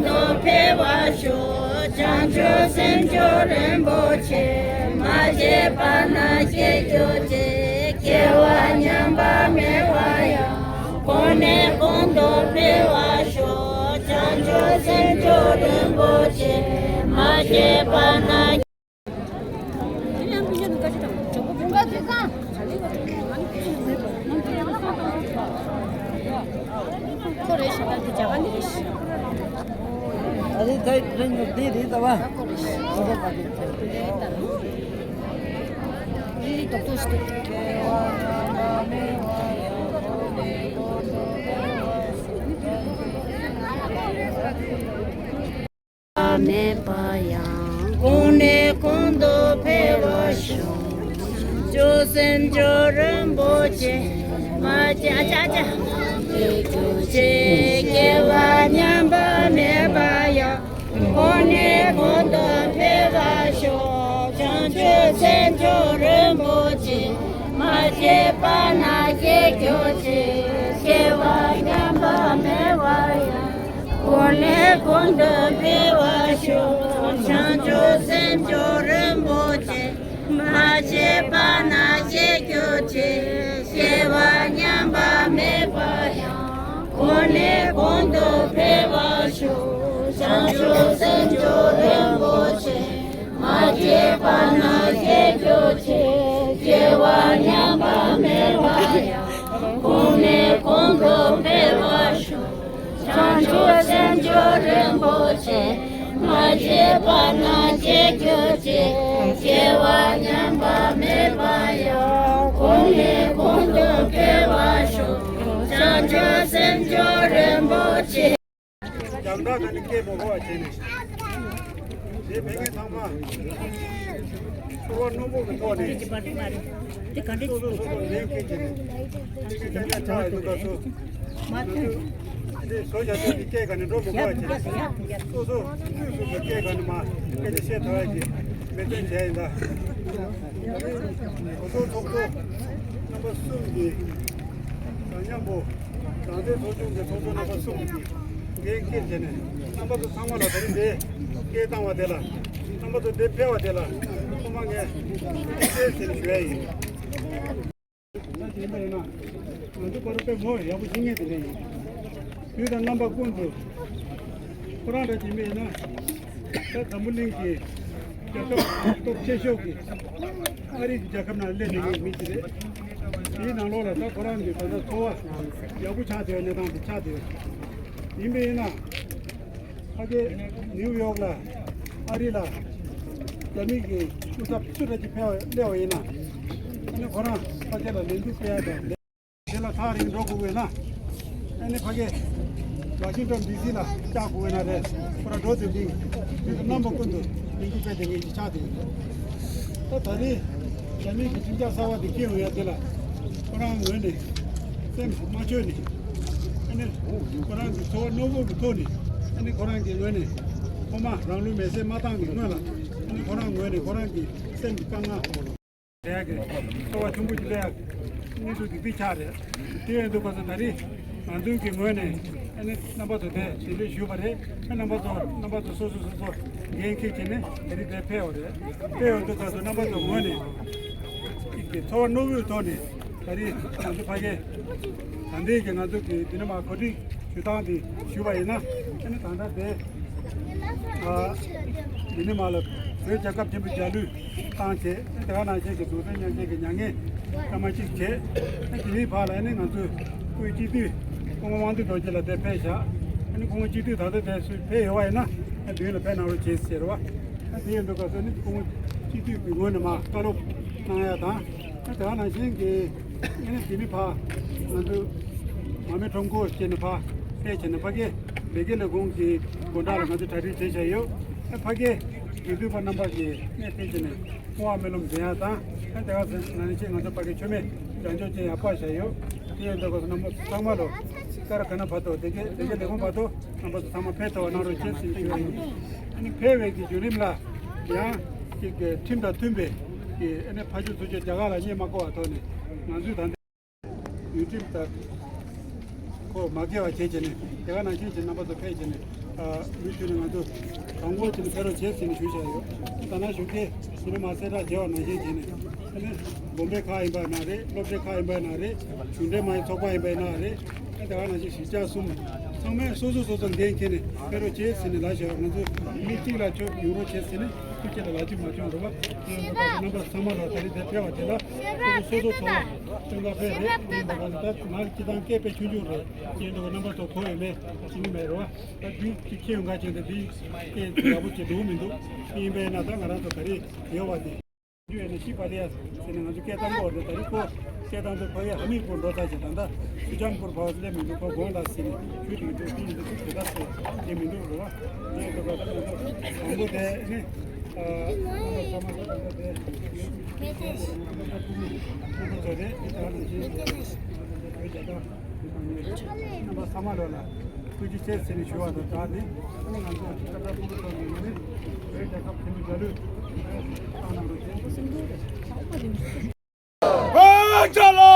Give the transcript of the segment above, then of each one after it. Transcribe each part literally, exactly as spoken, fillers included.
དུ་འཕེལ་བར་ཤོག་བྱང་ཆུབ་སེམས་མཆོག་རིན་པོ་ཆེ། མ་སྐྱེས་པ་ན་སྐྱེ་གྱུར་ཅིག་སྐྱེས་པ་ཉམས་པ་མེད་པ་ཡང་། གོང་ནས་གོང་དུ་འཕེལ་བར་ཤོག་བྱང་ཆུབ་སེམས་མཆོག་རིན་པོ་ཆེ། མ་སྐྱེས་པ་ན། མེད་པ་ཡང་། གོང་ནས་གོང་དུ་འཕེལ་བར་ཤོག་བྱང་ཆུབ་སེམས་མཆོག་རིན་པོ་ཆེ། མ་སྐྱེས་པ་ན་སྐྱེ་གྱུར་ཅིག་སྐྱེས་པ་ཉམས་པ་མེད་པ་ཡང་། གོང་ནས་གོང་དུ་འཕེལ་བར་ཤོག་བྱང་ཆུབ་སེམས་མཆོག་རིན་པོ་ཆེ། མ་སྐྱེས་པ་ན་སྐྱེ་གྱུར་ཅིག་སྐྱེས་པ་ཉམས་པ་མེད་པ་ཡང་། གོང་ནས་གོང་དུ་འཕེལ་བར་ཤོག་བྱང་ཆུབ་སེམས་མཆོག་རིན་པོ་ཆེ། མ་སྐྱེས་པ་ན་སྐྱེ་གྱུར་ཅིག་སྐྱེས་པ་ཉམས་པ་མེད་པ་ཡང་། གོང་ནས་གོང་དུ་འཕེལ་བར་ཤོག་བྱང་ཆུབ་སེམས་མཆོག་རིན་པོ་ཆེ། མ་སྐྱེས་པ་ན་སྐྱེ་གྱུར་ཅིག་སྐྱེས་པ་ཉམས་པ་མེད་པ་ཡང་། གོང་ནས་གོང་དུ་འཕེལ་བར་ཤོག་བྱང་ཆུབ་སེམས་མཆོག་རིན་པོ་ཆེ། མ་སྐྱེས་པ་ན་སྐྱེ་གྱུར་ཅིག་སྐྱེས་པ་ཉམས་པ་མེད་པ་ཡང་། གོང་ནས་གོང་དུ་འཕེལ་བར་ཤོག་བྱང་ཆུབ་སེམས་མཆོག་རིན་པོ་ཆེ། རྒྱང་ཐག་ག་ནས་སྐད་མ་གོ་བ་བྱས་ནས། དེ་བོད་མི་ཚང་མ་ཚོར་བ་རྣོན་པོ་གི་ཐོག་ནས་སོ་སོ་སོ་སོ་ལས་འགན་བྱས་ནས་ཁྱེད་ཀྱི་སྐད་ཆ་ཆགས་ཡོད་འདུག་ག་སོ། ང་ཚོས་འདི་བཟོ་བྱ་ཚོད་ཀྱི་སྐད་ག་ནས་འགྲོ་མི་དགོས་པ་བྱས། སོ་སོ་སོ་སོ་སྐད་ག་ནས་མ་སྐད་ཆ་བཤད་ཐུབ་ཡ་གི་འབད་བརྩོན་བྱས་ཡིན་ད། གོ་ཚོགས་ཚོགས་གཙོ་རྣམ་པ་གསུམ་གྱིས་དང་མཉམ་པོ་རང་བཙན་ཚོགས་ཆུང་གི་ཚོགས་གཙོ་རྣམ་པ་གསུམ་གྱིས་འགན་འཁྱེར་བྱས་ནས་རྣམ་པ་ཚོ་ཚང་མ་ལ་ད་རིང་འདི་སྐད་བཏང་བ་དེ་ལ་རྣམ་པ་ཚོ་འདི་ཕེབས་པ་དེ་ལ་ཐོག་མ་ངས་ཐུགས་རྗེ་ཆེ་ཞུ་ཡ་ཡིན། ད་དེ་འདྲ་ཡིན་ན་ང་ཚོ་བར་དཔེ་མོ་ཡག་པོ་ཤེས་མཁན་དེ་འདྲ་ཡིན། དུས་དང་རྣམ་པ་ཀུན་ཏུ་ཁོ་རང་འདྲ་ཅིག་མེད་ན་ད་འཛམ་བུ་གླིང་གི་རྒྱལ་ཁབ་སྟོབས་ཆེ་ཤོས་ཀྱི་ཨ་རི་གི་རྒྱལ་ཁབ་ནང་སླེབས་མེད་མཁན་མི་ཞིག་རེད། དེའི་ནང་ལོགས་ལ་ད་ཁོ་རང་གི་ད་ལྟ་འཚོ་བ་ཡག་པོ་ཆགས་བསྡད་པའི་གནས་སྟངས་དེ་ཆགས་བསྡད་ཡོད། ཡིན་པས་ཡིན་ན། ཕ་གི་ནིའུ་ཡོག་ལ་ཨ་རི་ལ་རྒྱ་མི་གི་སྐུ་ཚབ་སུ་འདྲ་ཅིག་ཕེབས་སླེབས་པ་ཡིན་ན། ཨ་ནི་ཁོ་རང་ཕ་གི་ལ་ལན་འདུག་སྤེལ་ཡ་དང་དེ་ལ་ཐག་རིང་འགྲོ་དགོས་པས་ན། ཨ་ནི་ཕ་གི་ཝ་ཤིང་ཏོན་ཌི་སི་ལ་བཅར་དགོས་པས་ན་རེད། ཁོ་རང་འགྲོ་དེ་འདི་དུས་དང་རྣམ་པ་ཀུན་ཏུ་ལན་འདུག་སྤེལ་དེ་ངེས་ཀྱི་ཆགས་དེ་ཡིན། ད་ད་རེས་རྒྱ་མི་གི་ཁྲིམས་འཆར་གསར་བ་དེ་འཁྱེར་ཡོང་ཡ་དེ་ལ་ཁོ་རང་ངོས་ནས་སེམས་མ་ཆོད་ནས། ཨ་ནི་ཁོ་རང་གི་ཚོར་བ་རྣོན་པོ་གི་ཐོག་ནས་ཨ་ནི་ཁོ་རང་གི་ངོས་ནས་ཐོག་མ་རང་ལུས་མེར་སྲེག་མ་བཏང་གི་སྔོན་ལ་ཨ་ནི་ཁོ་རང་ངོས་ནས་ཁོ་རང་གི་སེམས་ཀྱི་དཀའ་ངལ་རེད་ཡ་གི་ཚོར་བ་ཆེན་པོ་ཅིག་སླེབས་ཡ་གི་གནས་ཚུལ་འདི་འདི་ཆགས་རེད། དེ་ཡིན་དུས་ཁོ་ཚོ་ད་རེས་ང་ཚོའི་གི་ངོས་ནས་ཨ་ནི་རྣམ་པ་ཚོ་དེ་གདན་འདྲེན་ཞུས་པ་རེད། ཨ་རྣམ་པ་ཚོ་རྣམ་པ་ཚོ་སོ་སོ་སོ་སོ་འགན་འཁྱེར་བྱས་ནས་ད་རེས་དེ་ཕེབས་པ་རེད། ཕེབས་ཡོང་དུས་ཁོ་ཚོ་རྣམ་པ་ཚོ་ངོས་ནས་ཀྱི་ཚོར་བ་རྣོན་པོའི་ཐོག་ནས། ད་རེས་ང་ཚོ་ཕ་གིར་ད་ལྟའི་གི་ང་ཚོ་གི་འདི་ནས་མར་གོ་སྒྲིག་ཞུ་སྟངས་འདི་ཞུས་པ་ཡིན་ན། ཨ་ནི་ད་ལྟ་དེ་ཨ་འདི་ནས་མར་ལ་བོད་རྒྱལ་ཁབ་ཆེན་པོའི་རྒྱལ་གླུ་བཏང་བྱས། ཨ་དེ་ག་ནང་བཞིན་གི་གདུང་སེམས་མཉམ་སྐྱེད་ཀྱི་མྱ་ངན་སྐར་མ་གཅིག་བྱས། ཨ་དེ་ནས་ཕར་ལ་ཨ་ནི་ང་ཚོའི་སྐུའི་སྤྱི་འཐུས་སྐུ་ངོ་དབང་འདུས་རྡོ་རྗེ་ལགས་དེ་ཕེབས་བཞག་ཨ་ནི་སྐུ་ངོ་སྤྱི་འཐུས་ད་ལྟ་དེ་སུ་ཕེབས་ཡོད་པ་ཡིན་ན་ཨ་མདུན་ལ་ཕེབས་གནང་རོགས་བྱེད་ཟེར་བ། ཨ་དེ་ཡིན་དུས་སྐབས་སུ་ནི་སྐུ་ངོ་སྤྱི་འཐུས་ཀྱི་ངོས་ནས་མར་བཀའ་སློབ་གནང་ཡ་དང་། ཨ་དེ་ག་ནང་བཞིན་གྱི་ཨ་ནི་དེ་ནི་ཕར་ང་ཚོ་མར་མེ་ཁྲོམ་སྐོར་བྱས་ནས་ཕར་ཕེབས་བྱས་ནས་ཕ་གིར་ལས་ཀའི་ལས་ཁུངས་ཀྱི་སྒོ་འགྲམ་ལ་ང་ཚོ་གྲ་སྒྲིག་བྱས་བཞག་ཡོད། ཨ་ཕ་གིར་དགེ་འདུན་པ་རྣམ་པ་ཀྱིས་གནས་ཕེབས་བྱས་ནས་སྐུ་དབང་སྨོན་ལམ་འདོན་ཡ་དང་། ཨ་དེ་ག་ནང་བཞིན་ང་ཚོ་ཕ་གིར་མཆོད་མེ་རྒྱག་འཇོག་བྱེད་ཡ་ཕར་བཞག་ཡོད། དེ་ཡིན་དུས་སྐབས་སུ་རྣམ་པ་ཚང་མ་ལོ་ཀ་ར་ག་ན་བར་དུ་དེ་གའི་དེ་གའི་ལས་ཁུངས་བར་དུ་རྣམ་པ་ཚོ་ཚང་མ་ཕེབས་ཐུབ་པ་གནང་རོགས་བྱེད་ཟེར་ཞུ་བ་ཡིན། ཨ་ནི་ཕེབས་པའི་གི་བརྒྱུད་རིམ་ལ་ཡང་ཅིག་གི་ཁྲིམས་དང་མཐུན་པའི་གི་ཨ་ནི་ཕ་ཆོས་ཚུལ་འཆོས་རྒྱ་གར་ལ་གཉེར་མ་དགོས་པའི་ཐོག་ནས་ང་ཚོས་ད་ལྟ་ཡུལ་ཁྲིམས་ལྟར་ མ་དགེ་བ་བྱས་བྱས་ནས་དེ་ག་ནང་བཞིན་གྱི་རྣམ་པ་ཚོ་ཕེབས་བྱས་ནས། ཨ། མུ་མཐུད་ནས་ང་ཚོ་དང་པོ་དེ་ནི་ཕེབས་རོགས་བྱེད་ཟེར་ནས་ཞུ་བྱ་ཡོད། ད་ནང་བཞུགས་མཁན་དེ་ནི་མ་སེར་དྲག་བྱས་པ་ནང་བཞིན་བྱས་ནས། ཨ་ནི་དགོན་པའི་ཁག་ཡིན་པ་ན་རེད། སློབ་གྲྭའི་ཁག་ཡིན་པ་ན་རེད། གཞུང་འབྲེལ་མ་ཡིན་ཚོགས་པ་ཡིན་པ་ན་རེད། ཨ། དེ་ག་ནང་བཞིན་གཞིས་ཆགས་གསུམ་ཚང་མས་སོ་སོ་སོ་སོ་འགན་འཁྱེར་ནས་ཕེབས་རོགས་བྱེད་ཟེར་ནས་ལབ་བྱས་པ། ང་ཚོ་མི་གཅིག་ལ་ཁྱོད་ཡོང་རོགས་བྱེད་ཟེར་ནས་ཁྱོད་ཅིག་ལ་ལབ་རྒྱུ་མ་བྱུང་། རེད་པ། དེ་ཡིན་པ་ད་རྣམ་པ་ཚང་མ་ལ་ད་རེས་དེ་ཕེབས་པ་དེ་ལ་སོ་སོ་སོ་སོ་ཚོགས་པ་སྟོན་ཁ་ཕེབས་རེད། དེ་ཡིན་པ་ད་ང་སྤྱི་བཏང་སྐད་དཔེ་ཆུང་ཆུང་རེད། དེ་ཡིན་དུས་རྣམ་པ་ཚོ་གོ་ཡོད་མེད་ཤེས་ཀྱི་མེད། རེད་པ། ད་འདི་ཅིག་ཁྱེད་ཡོང་ག་ཅིག་འདི་འདི་སྐད་ཡག་པོ་ཅིག་འགྲོ་གི་མི་འདུག་དེ་ཡིན་པས་ན་ད་ང་རང་ཚོ་ག་རེ་ཡོད་པ་དེ། རྒྱུ་ཡོད་ན་ཤི་པ་དེ་ཡ་ཟེར་ནས་ང་ཚོ་སྐད་བཏང་གི་ཡོད་རེད། ད་རེས་ཁོ་སྐད་བཏང་དུས་ཁོ་ཡ་ཧ་མི་གོ་འགྲོ་ཚར་ཅིག་ད་ལྟ་སུ་ཅང་པུར་བ་སླེབས་མི་འདུག་ཁོ་དགོངས་དག་ཟེར་ནས་ཁྱོད་ཀྱི་འདུག་དེ་ཡིན་དུས་ཁོ་དེ་ལྟར་ཟེར་དེ་མི་འདུག་རེད་པ། དེ་ཡིན་དུས་ད་ལྟ་ང་ཚོ་དང་པོ་དེ་ནི་ཨ་ཚང་མ་ལ་ད་ལྟ་དེ་ཚོ་རེད། དེ་ལྟར་ནང་བཞིན་བོད་རྒྱལ་ཁབ་རྣམ་པ་ཚང་མ་ལོ་ལ་ཐུགས་རྗེ་ཆེ་ཟེར་ནས་ཞུ་བ་དང་སྦྲགས་ཏེ། ང་ཚོ་སྐབས་དང་པོ་ཐོག་ནས་ནི་བོད་རྒྱལ་ཁབ་ཐེར་འདོན་རྒྱལ་གླུ་བཏང་གནང་རོགས་གྱིས། བོད་རྒྱལ་ལོ།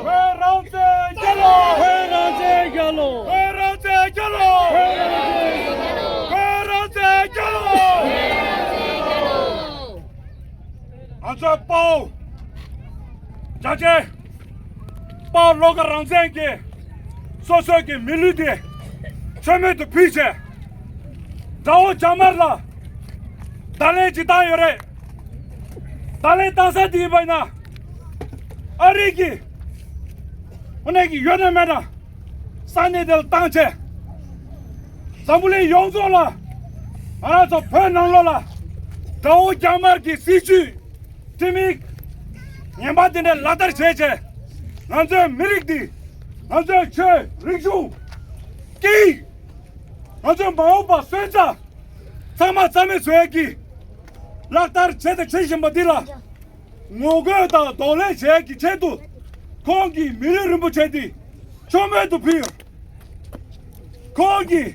བོད་རང་བཙན་རྒྱལ་ལོ། བོད་རང་བཙན་རྒྱལ་ལོ། བོད་རང་བཙན་རྒྱལ་ལོ། བོད་རང་བཙན་རྒྱལ་ལོ། ང་ཚོའི་དཔའ་བོ་རྒྱལ་གཅེས། དཔའ་བློ་དགའ་རང་བཙན་གྱིས་སོ་སོའི་གི་མི་ལུས་དེ་མཆོད་མེ་དུ་ཕུལ་བྱས། དགྲ་བོ་རྒྱ་དམར་ལ་བརྡ་ལན་ཅིག་བཏང་ཡོད་རེད། བརྡ་ལན་བཏང་ས་དེ་ཡིན་པ་ཡིན་ན། ཨ་རི་གི་དངོས་གནས་ཀྱི་ཡོད་ན་མེད་ན་ས་གནས་དེ་ལ་བཏང་བྱས། འཛམ་བུ་གླིང་ཡོངས་རྫོགས་ལ་ང་རང་ཚོ་བོད་ནང་ལོགས་ལ་དགྲ་བོ་རྒྱ་དམར་གྱི་སྲིད་བྱུས་ཁྲིམས་ཡིག་ངན་པ་དེ་འདྲ་ལག་བསྟར་བྱས་བྱས། ང་ཚོའི་མི་རིགས་འདི་ང་ཚོའི་ཆོས་རིག་གཞུང་སྐད་ཡིག་ང་ཚོའི་མ་འོངས་པ་སོན་རྩ་ཚང་མ་རྩ་མེད་བཟོ་ཡས་ཀྱི་ལག་བསྟར་བྱས་དང་བྱེད་བཞིན་པ་འདི་ལ་ངོ་རྒོལ་དང་གདོང་ལེན་བྱེད་ཡས་ཀྱི་ཆེད་དུ་ཁོང་གིས་མི་ལུས་རིན་པོ་ཆེ་འདི་མཆོད་མེ་དུ་ཕུལ་ཡོད། ཁོང་གིས་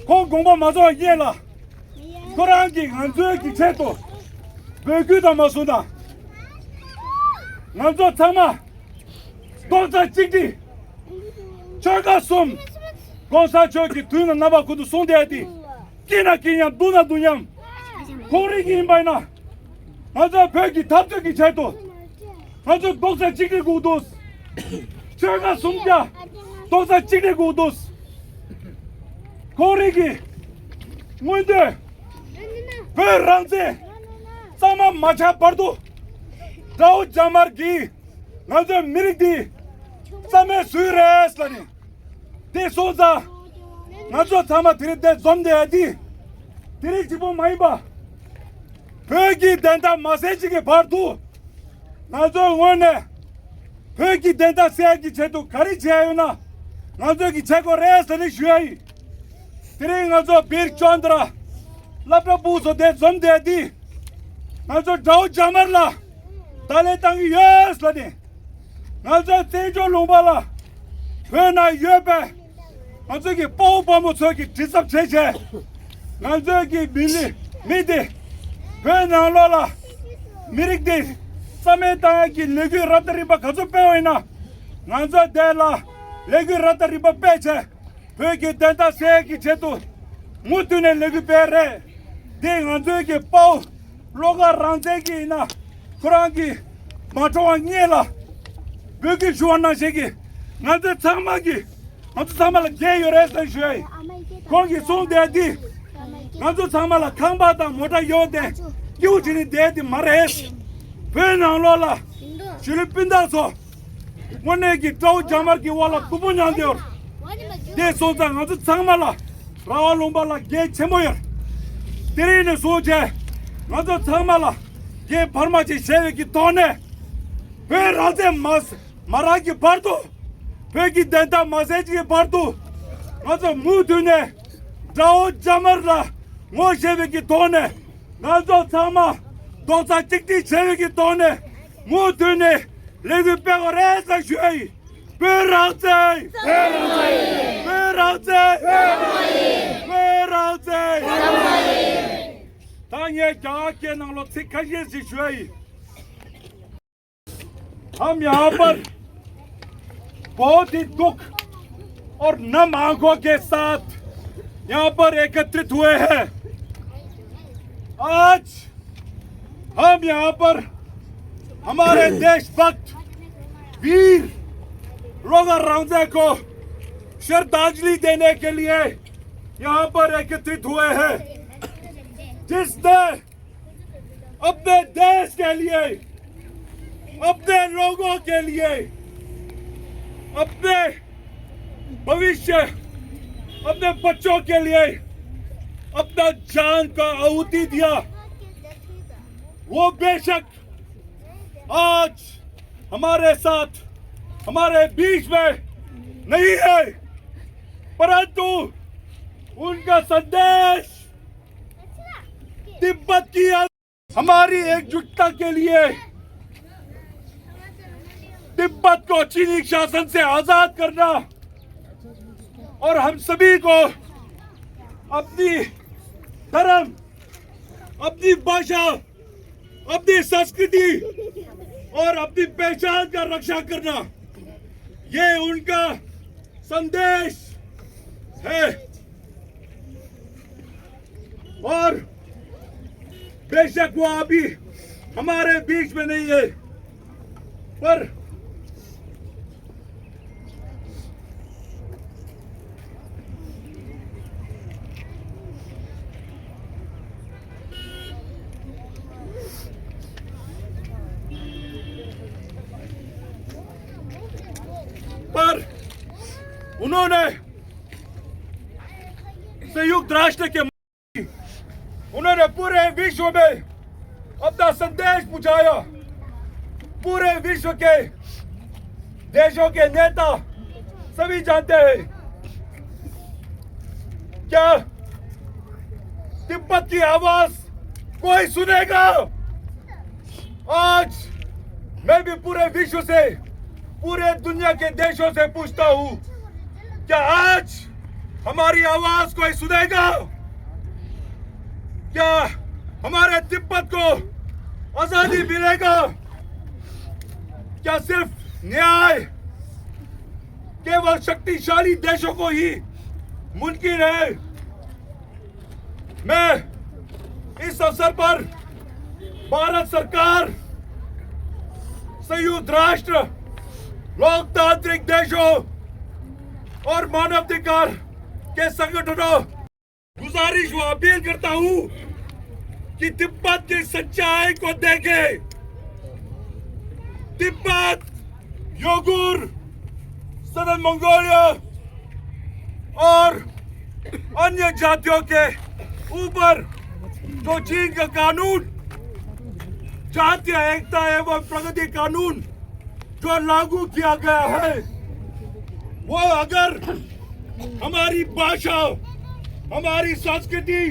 ཁོང་དགོངས་པ་མ་རྫོགས་པ་སྔོན་ལ་ཁོ་རང་གིས་ང་ཚོའི་གི་ཆེད་དུ་འབོད་སྐུལ་དང་མ་སོང་དང་། ང་ཚོ་ཚང་མ་རྡོག་རྩ་གཅིག་སྒྲིལ། ཆོལ་ཁ་གསུམ་གོང་ས་མཆོག་གི་དུས་ནས་རྣམ་པ་ཀུན་ཏུ་གསུངས་བསྡད་དེ། སྐྱིད་ན་སྐྱིད་མཉམ། སྡུག་ན་སྡུག་མཉམ། ཁོང་རང་གི་ཡིན་པ་ཡིན་ན། ང་ཚོ་བོད་ཀྱི་འཐབ་རྩོད་ཀྱི་ཆེད་དུ་ང་ཚོ་རྡོག་རྩ་གཅིག་སྒྲིལ་དགོས་འདུག་ཆོལ་ཁ་གསུམ་ཀ་རྡོག་རྩ་གཅིག་སྒྲིལ་དགོས་འདུག་ཁོང་རང་གི་མངོན་འདོད་བོད་རང་བཙན་གཙང་མ་མ་ཆགས་བར་དུ་དགྲ་བོ་རྒྱ་དམར་གྱིས་ང་ཚོའི་མི་རིགས་འདི་རྩ་མེད་བཟོས་རེད་ཟེར་ནས། དེ་སོང་ཙང་ང་ཚོ་ཚང་མ་དེ་རིང་འདིར་འཛོམས་བསྡད་ཡ་འདི་དེ་རིང་གཅིག་པོ་མ་ཡིན་པ། བོད་ཀྱི་བདེན་མཐའ་མ་གསལ་ཅིག་གི་བར་དུ་ང་ཚོའི་ངོས་ནས་བོད་ཀྱི་བདེན་མཐའ་གསལ་གྱི་ཆེད་དུ་ག་རེ་བྱས་ཡོད་ན་ང་ཚོས་ཀྱི་བྱེད་དགོས་རེད་ཟེར་ནས་ཞུ་ཡ་ཡིན། དེ་རིང་ང་ཚོ་བིར་ཅོན་དྲ་སློབ་གྲྭ་ཕྲུ་གུ་ཚོ་འདིར་འཛོམས་བསྡད་ཡ་འདི་ང་ཚོ་དགྲ་བོ་རྒྱ་དམར་ལ་བརྡ་ལན་བཏང་གི་ཡོད་ཟེར་ནས། ང་ཚོ་བཙན་བྱོལ་ལུང་པ་ལ་བོད་ནང་ཡོད་པའི་ང་ཚོ་གི་དཔའ་བོ་དཔའ་མོ་ཚོ་གི་གྲི་ཚབ་བྱས་བྱས། ང་ཚོ་གི་མི་ལི་མི་དེ་བོད་ནང་ལོགས་ལ་མི་རིགས་དེ་རྩ་མེད་བཏང་ཡག་གི་ལས་འགུལ་རབ་དང་རིམ་པ་ག་ཚོད་སྤེལ་བ་ཡིན་ན། ང་ཚོ་དེ་ལ་ལས་འགུལ་རབ་དང་རིམ་པ་སྤེལ་བྱས། བོད་ཀྱི་བདེན་མཐའ་གསལ་གྱི་ཆེད་དུ་མུ་མཐུད་ནས་ལས་འགུལ་སྤེལ་རེད། འདི་ང་ཚོའི་གི་དཔའ་བོ་བློ་དགའ་རང་བཙན་གྱི་ཡིན་ན་ཁོ་རང་གི་མ་གྲོངས་པ་སྔོན་ལ་འབོད་སྐུལ་ཞུ་བ་ནང་བཞིན་གྱི་ང་ཚོ་ཚང་མ་གི་ང་ཚོ་ཚང་མ་ལ་འགན་ཡོད་རེད་ཟེར་ཞུ་ཡ་ཡིན། ཁོང་གིས་གསུངས་བསྡད་འདི་ང་ཚོ་ཚང་མ་ལ་ཁང་པ་དང་མོ་ཊ་ཡོད་དེ་སྐྱིད་པོ་བྱས་ནས་བསྡད་དེ་མ་རེད། བོད་ནང་ལོགས་ལ་གཞིས་ལུས་སྤུན་ཟླ་ཚོ། དངོས་གནས་ཀྱི་དགྲ་བོ་རྒྱ་དམར་གྱི་འོག་ལ་སྡུག་པོ་མྱངས་ཏེ་ཡོད། དེ་སོང་ཙང་ང་ཚོ་ཚང་མ་ལ་ར་བ་ལུང་པ་ལ་འགན་ཆེན་པོ་ཡོད། དེ་རིང་ནས་བཟུང་བྱས་ང་ཚོ་ཚང་མ་ལ་འགན་འཕར་མ་ཅིག་བཞེས་པའི་གི་ཐོག་ནས་བོད་རང་བཙན་མ་མ་རག་གི་བར་དུ་བོད་ཀྱི་བདེན་མཐའ་མ་གསལ་གྱི་བར་དུ་ང་ཚོ་མུ་མཐུད་ནས་དགྲ་བོ་རྒྱ་དམར་ལ་ངོ་ཤེས་པའི་གི་ཐོག་ནས། ང་ཚོ་ཚང་མ་རྡོག་རྩ་གཅིག་སྒྲིལ་བྱས་པའི་གི་ཐོག་ནས་མུ་མཐུད་ནས་ལས་འགུལ་སྤེལ་དགོས་རེད་ཟེར་ཞུ་ཡ་ཡིན། བོད་རང་བཙན། བོད་རང་བཙན། བོད་རང་བཙན། ད་ངས་རྒྱ་གར་སྐད་ནང་ལོགས་ཚིག་ཁ་ཤས་ཤིག་ཞུ་ཡ་ཡིན། हम यहाँ पर बहुत ही दुख और नम आंखों के साथ यहाँ पर एकत्रित हुए हैं। आज हम यहाँ पर हमारे देशभक्त वीर रोगा रांझे को श्रद्धांजलि देने के लिए यहाँ पर एकत्रित हुए हैं, जिसने अपने देश के लिए, अपने लोगों के लिए, अपने भविष्य, अपने बच्चों के लिए अपना जान का आहुति दिया। वो बेशक आज हमारे साथ, हमारे बीच में नहीं है, परंतु उनका संदेश तिब्बत की हमारी एकजुटता के लिए, तिब्बत को चीनी शासन से आजाद करना और हम सभी को अपनी धर्म, अपनी भाषा, अपनी संस्कृति और अपनी पहचान का रक्षा करना, ये उनका संदेश है। और बेशक वो अभी हमारे बीच में नहीं है, पर पर उन्होंने संयुक्त राष्ट्र के उन्होंने पूरे विश्व में अपना संदेश पहुंचाया। पूरे विश्व के देशों के नेता सभी जानते हैं, क्या तिब्बत की आवाज कोई सुनेगा? आज मैं भी पूरे विश्व से, पूरे दुनिया के देशों से पूछता हूं, क्या आज हमारी आवाज कोई सुनेगा? क्या हमारे तिब्बत को आजादी मिलेगा? क्या सिर्फ न्याय केवल शक्तिशाली देशों को ही मुमकिन है? मैं इस अवसर पर भारत सरकार, संयुक्त राष्ट्र, लोकतांत्रिक देशों और मानवाधिकार के संगठनों गुजारिश व अपील करता हूं कि तिब्बत की सच्चाई को देखें। तिब्बत, योगुर, सदर्न मंगोलिया और अन्य जातियों के ऊपर जो चीन का कानून, जातीय एकता एवं प्रगति कानून जो लागू किया गया है, वो अगर हमारी भाषा, हमारी संस्कृति,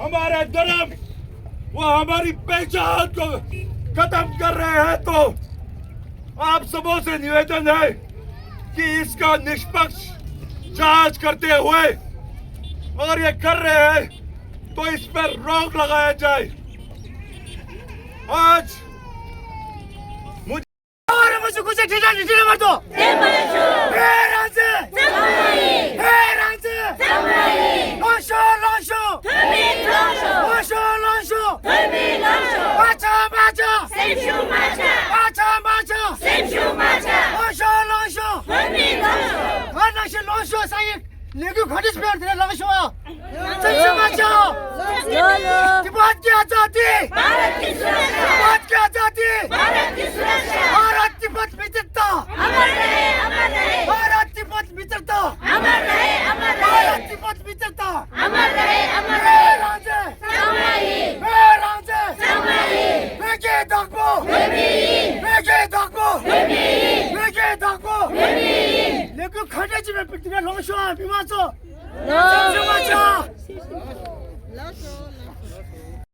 हमारा धर्म, वो हमारी पहचान को खत्म कर रहे हैं, तो आप सबों से निवेदन है कि इसका निष्पक्ष जांच करते हुए, अगर ये कर रहे हैं, तो इस पर रोक लगाया जाए। आज मुझे और मुझे कुछ ठेठा ठेठा मत दो। हे राजे, हे राजे, लोशो, लोशो, लोशो, लोशो, पाछा, पाछा, पाछा, पाछा, लोशो, लोशो, लोशो। हर नशे लोशो साइड लेकिन घटिस पेड़ तेरे लोशो। सच माचा। तिब्बत की आजादी। भारत की सुरक्षा। तिब्बत की आजादी। भारत की सुरक्षा। भारत तिब्बत मित्रता। अमर रहे, अमर रहे। भारत तिब्बत मित्रता। अमर रहे, अमर रहे। भारत तिब्बत मित्रता। अमर रहे, अमर रहे। राजे। चांगमाई। राजे। चांगमाई। बेके दकबो। बेके दकबो। बेके दकबो। लेकिन खटे जी में पिटने लोशो बिमाचो। लोशो।